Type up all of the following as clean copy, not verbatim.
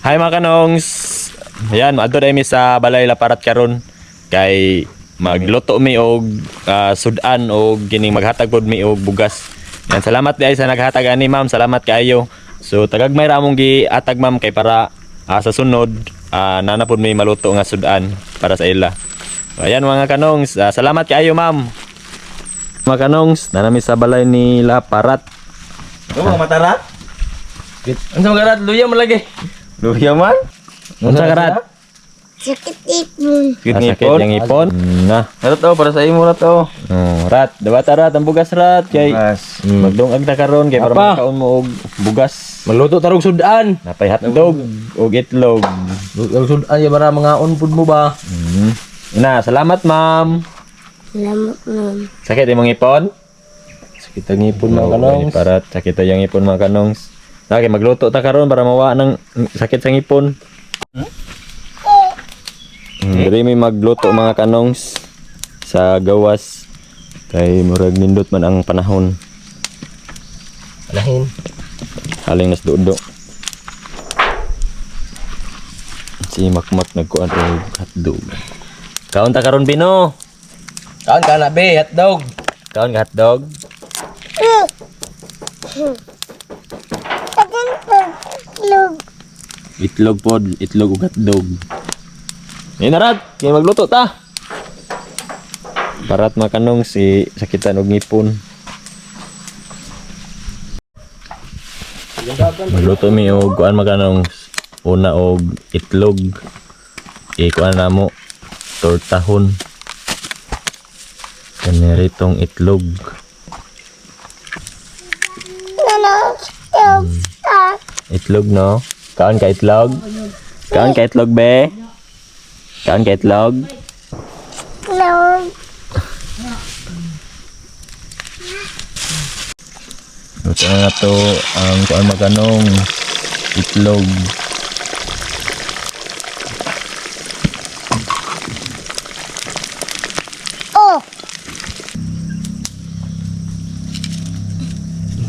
Hi mga kanongs. Ayan, maadto dahil mi sa balay Laparat karon kay magluto mi og sudan og kining maghatag pod mi og bugas. Yan, salamat diay sa naghatag ani, ma'am. Salamat kaayo. So tagagmay ra among giatag, ma'am, kay para sa sunod nana pod mi maluto nga sudan para sa ila. So, ayan mga kanongs, salamat kaayo, ma'am. Mga kanongs, nana mi sa balay ni Laparat. Ikaw mga matarat? Ano sa mga Luya man lagi. Luya man? Unsa karat? Sakit ipon. Sakit Sakit ngipon. yang ipon. Na. Rat oh, para sa imo rat oh. Oh, rat, dawata rat ang bugas rat kay Bugas. Magdungag na karon kay para Apa? makaon mo og bugas. Maluto tarog sudan. Napay hotdog og itlog. Luto sudan ya para mga pud mo ba? Ina, salamat, ma'am. Salamat, ma'am. Sakit imong ipon? Sakit ang ngipon mga Oo, kanongs. Para sakit ang ipon mga kanongs. Na, kay magluto ta karon para mawa ng sakit sa ngipon. Diri may magluto mga kanongs sa gawas kay murag nindot man ang panahon. Alahin. Haling nas dudo. Si Makmak nagkuan og hotdog. Kaon ta karon, Bino. Kaon ka na be, hotdog. Kaon ka hotdog. Sakit itlog. Itlog pod, itlog ug hotdog. Inarat, kay magluto ta. Parat makanong si sakitan og ngipon. Magluto mi og kuan makanong una og itlog. Ikuan na mo tortahon. Kaniritong itlog. Nana, itlog. Ah, Itlog no? Kaon ka itlog? Kaon ka itlog be? Kaon ka itlog? itlog. Luto na to ang kuan maganong itlog. Oh,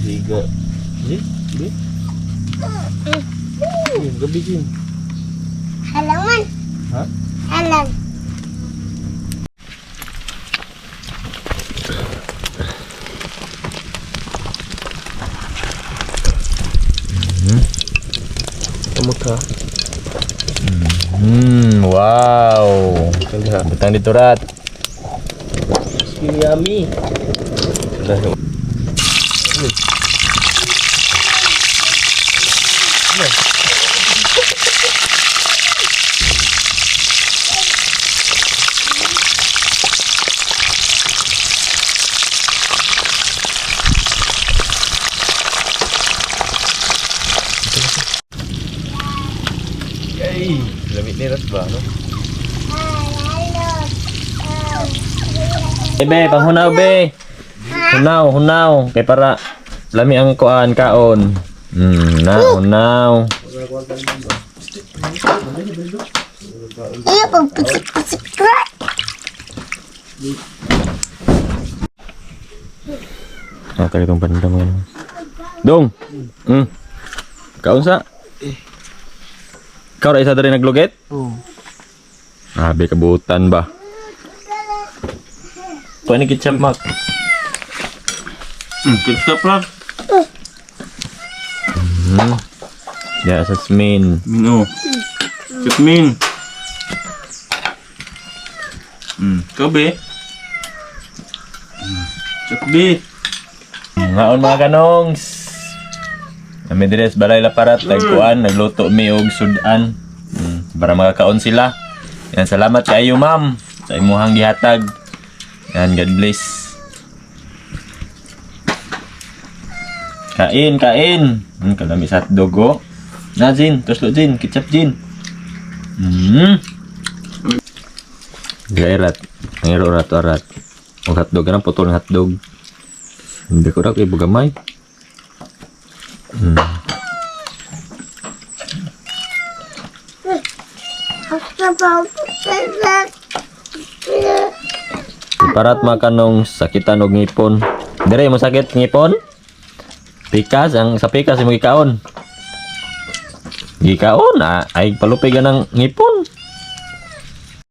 Siga. Di? Di? Gabi din. halang man. Ha? Halang. Kamuta. Wow. Butang dito rat. Skin yummy. Ay, lamit ni rat ba no? Eh be, panghunaw be. Hunaw, hunaw kay para lami ang kuan kaon. Na hunaw. Iyo, pagpisik-pisik ka. Ah, tayo itong banda mga ano. Dong. Kaon sa? Ikaw ra isa diri naglugit? Oo. Grabe kabutan ba? Kuha ni ketchup, Mac. Ketchup rat. Ya, sa Smin. Mino. Jasmine. Ikaw be. Chakbi. Ngaon mga kanongs. Kami dire sa Balay Laparat nagkuan, nagluto mi og sudan. Para makakaon sila. Yan, salamat kaayo ma'am sa imuhang gihatag. Yan, God bless. Kain, kain. Kalami sa hotdog oh. Na Jin, tuslo Jin, ketchup Jin. Gairat. Ngiro rat arat. Og hotdog kanang putol ng hotdog. Hindi ko raw kay bugamay. Iparat makanong sakitan og ngipon. Dire mo sakit ngipon? Pikas ang sa pikas imo gikaon. Gikaon ah, ay palupig ng ngipon.